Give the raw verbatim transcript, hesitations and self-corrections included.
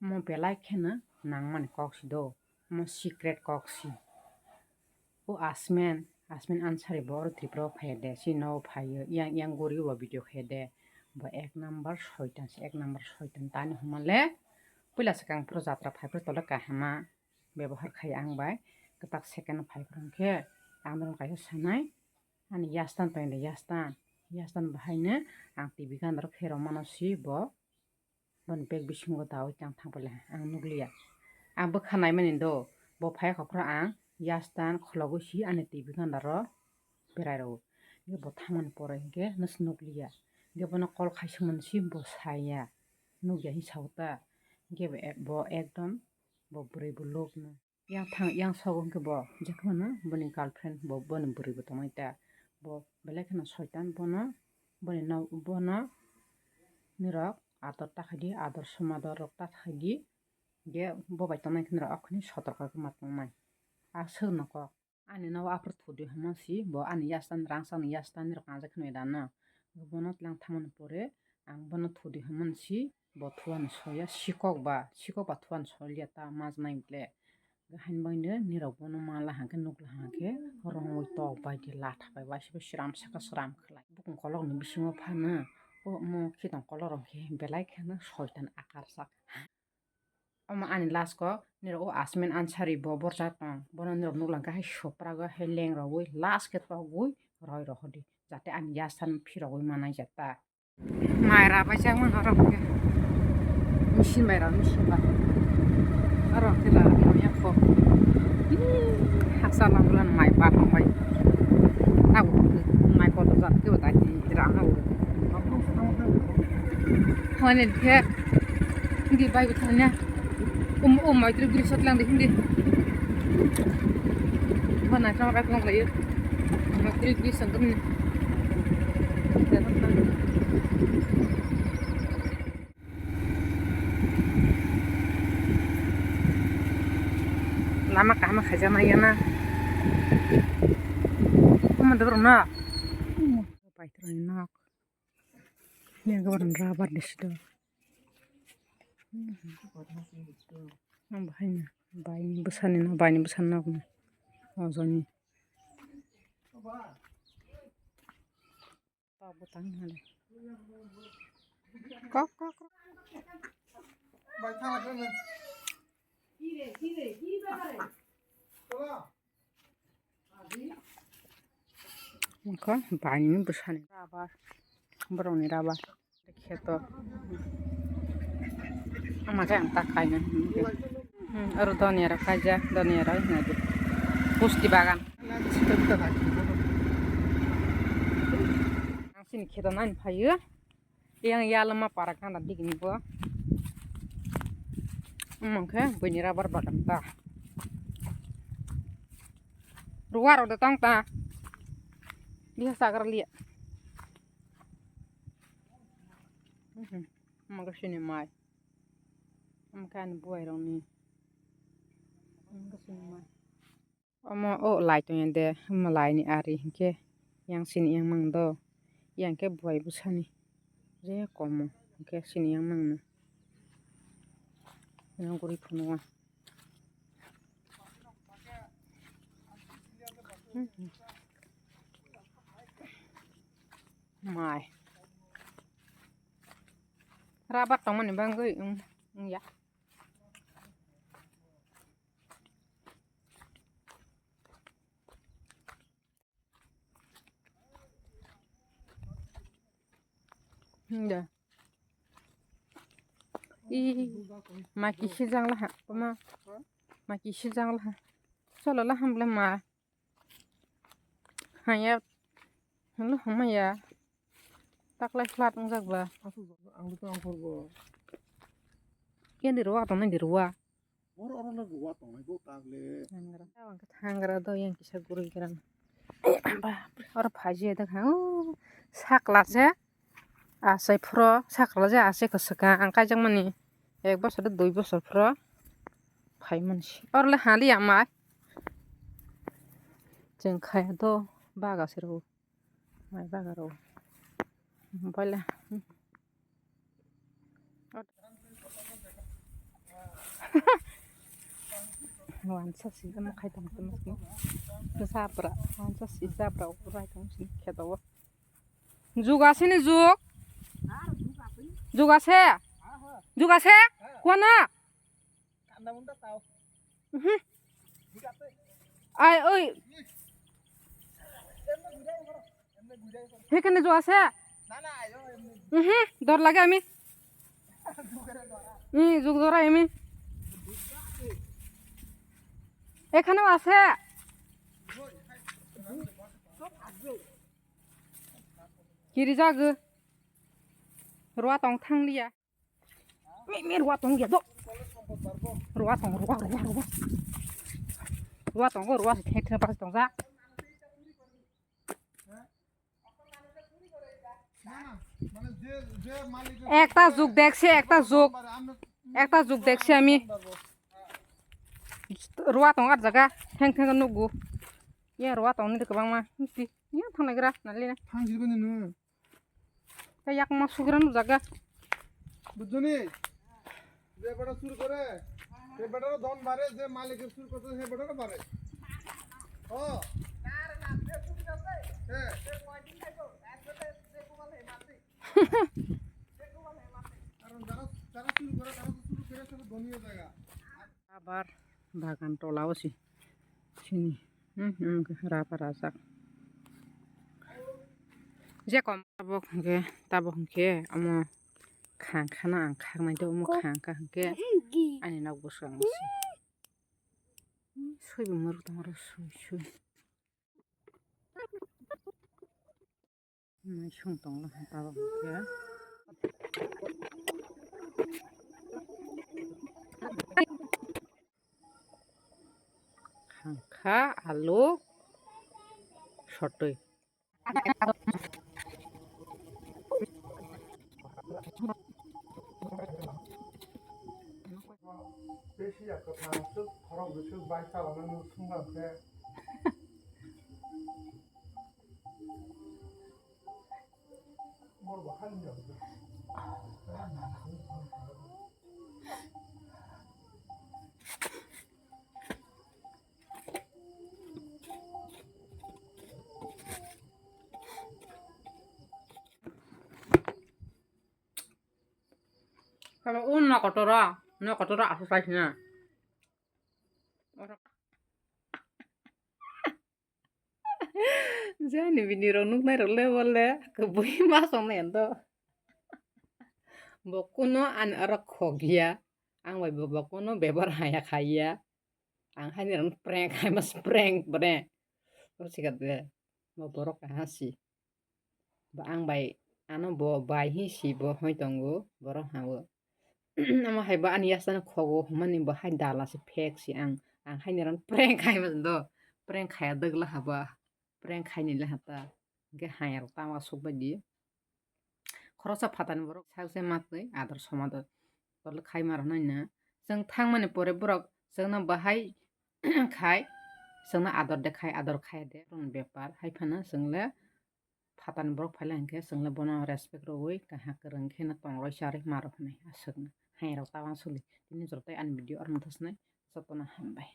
Omo belai kheno nangmani kok si do, omo secret kok si. O Asmin, Asmin Ansari bo oro Tripura o phaiya de, chini nogo phaiyo, yang, yang guri bo video khaiya de. Bo ek number soitan se, ek number soitan tani hwnma le. Puila swkang phuru jatra phai phuru tole kaham ma bebohar khai ang bai. Kwtak second phai phuru hwnkhe ang norok kaisa sanai. Ani yastan tongde yastan. Yastan bahaino ang T V gana rok pherok mano si bo. Boni bag bisingo dawi tang thang paila ang nukliya. Ang bwkha naimani do, bo phai kha phuru ang yastan khulogwi si ani T V gana rok berai rwo. Bo thangmani pore hwnkhe nukliya. Hwnkhe bono call khai swngmani si bo saya. Nukya hinwi sao ta. Hwnkhe bo ek-, bo ekdom bo bwrwi bo lobno. Yang thang, yang sogo hwnkhe bo jekhmano boni girlfriend bo, boni bwrwi bo tongmani ta. Bo belai kheno soitan bono, boni no, bono nirok ador ta khaidi, ador somador rok ta khaidi. Ge bo bai tongnai khe nirok okhoni sotorka khe ma tongnai. A swk no kok. Ani nogo aphuru thudi hwnma si bo ani yastan rangchakni yastan nirok kanjak kheno dano. Bono tlang thangmani pore ang bono thudi hwnmani si bo thuani soya sikok ba, sikok ba thuani solia ta majnai le. Hain baino nirok bono manla hangkhe nukla hangkhe rongwi tok bai di latha bai waisa bai sram saka sram khlai. Bukung kolokni bisingo phano o omo khitong kolok rok khe belai kheno soitan akar sak. Omo ani last ko nirok o Asmin Ansari bo borjak tong. Bono nirok nuklang khe hai soprago hai lengrogwi last khe togwi roi rohordi. Jate ani yastan phirogwi manai jata. Mai rabaijak mano oro hwnkhe. Machine bai ra, machine bai. Oro hwnkhe ra, noya kho. Ih, haksa langlan mai bak bai. Abo mai kotor jat khe bo dai di rana bo. Hone khe. Hindi bai thanya. Um, um, mai tri bri sat lang de hindi. Mana sama rak lang layo. Mai tri bri sangkam ni. Lama kaham khaijak nai ya na. Omo de borok na. Pai tro nok. Yang ke borok rubber de sido. Ang bahai na bai ni bwsani na bai ni bwsani nok na. Ojoni. Tok bwtang hwnwi. Kok, kok, kok. Wngkha baini bwsani rubber, borokni rubber. Kheto. Ama khe ang tak kainai. Hmm, oro doniya rok kaijak, doniya rok hinwi di. Pusti bagan. Ang chini kheto nani phaio. Yang yalma para gana digini bo. Omo khe buini rubber bagan ta. Ruwa rok de tong ta. Dia sagar liya. Mhm. Omo khe sini mai. Omo khe ani buai rokni. Omo khe sini mai. Omo o lai tongya de, omo lai ni ari hinkhe yang sini yang mang do, yang khe buai bwsani je komo hinkhe sini yang mang no yang guri phunukgo. Mai rubber tongmani bagwi wng, wngya. Hinda. I, ma kisi jang laha, ma, ma kisi jang laha. Cholo laham le ma. Haya, halo hamaya. Taklai flat wngjak ba. Aswk jora ang to ang korbo. Kendi ruwa tong nai di ruwa. Oro, oro le ruwa tong nai bo tak le. Thangra. Thangra do yang kisa gurui gram. Ba, oro phaji da kha. Sakla je. Asai phro sakla je asai ko swkang ang kaijak mani. Ek bosor dui bosor phro. Phai mansi. Oro le hali ama. Cheng khaya do baga sero. Mai baga ro. Boila. Wansa si, ano khai tong tong si. Sabra, wansa si sabra, urai tong si, khe tong. Jug ase ni jug? Jug ase? Jug ase? Kuana? Mhm. Ai, oi. Hekhane jug ase? Mhm, dor lage ami. Ih, jug dora ami. Ekhanew ase. Kiri jagw. Rua tong thang liya. Mi, mi rua tong ya do. Rua tong, rua, rua, rua. Rua tong, rua se thek thek pas tong ja. Ekta jug dekse, ekta jug. Ekta jug dekse ami. Rua tong ar jaga. Theng theng nugu. Ya rua tong ni kwbangma. Misti. Ya thang nagra nalina. Thang jibani nu. Tei yakma sugra nukjaga. Bujhoni? Je beta sur kore, se beta ro dhon bare, je malik sur korte se beta ro bare. O. He. Karon jara, jara sur kore, tara to sur kore, sabo dhoni o jaga. Abar bagan tola o si sini, hmm, hmm, rapa rajak. Je kom tabok hwnkhe, tabok hwnkhe omo khang khana ang khaknai tei omo khang kha hwnkhe ani nok bwskango se. Sui bo mwrwk tongma rw sui sui. Naisong tongla tabok hwnkhe. Khangkha, alu, sotwi. Besi ya kwthang, suk khorok bwswk bai chaloknani sunglam khe. Kalo un no kotora, no kotora asu sai sina. Jani bini rok nuknai rok le bole kubui ma song nai ando. Bo kuno ani oro khok ya, ang bai bo, bo kuno bebhar haya khai ya. Ang haini rok prank khai mas prank bre. Bo sikha de, bo borok kaha si. Bo ang bai ano bo bai hi si bo hoi tongo borok ha o. Omo hai bo ani yasano khogo hwnmani bo hai dala se phek si ang, ang haini rok prank khai mas do, prank khaya dogla ha ba. Prank khaini le hata. Hwnkhe hai rok tama suk bai di. Khoroksa phatani borok sak se matwi ador somador. Tole khai ma rwnai na. Chwng thangmani pore borok chwngno bahai khai, chwngno ador de khai, ador khai de. Borokni bepar hai phano chwng le phatani borok phai le hwnkhe chwng le bono respect rwui kaha kwrwng kheno tong rwui charwui ma rw hwnwi aswkno. Hai rok tama suli. Tini joto ani video oro mwthasnai. Jotono hambai.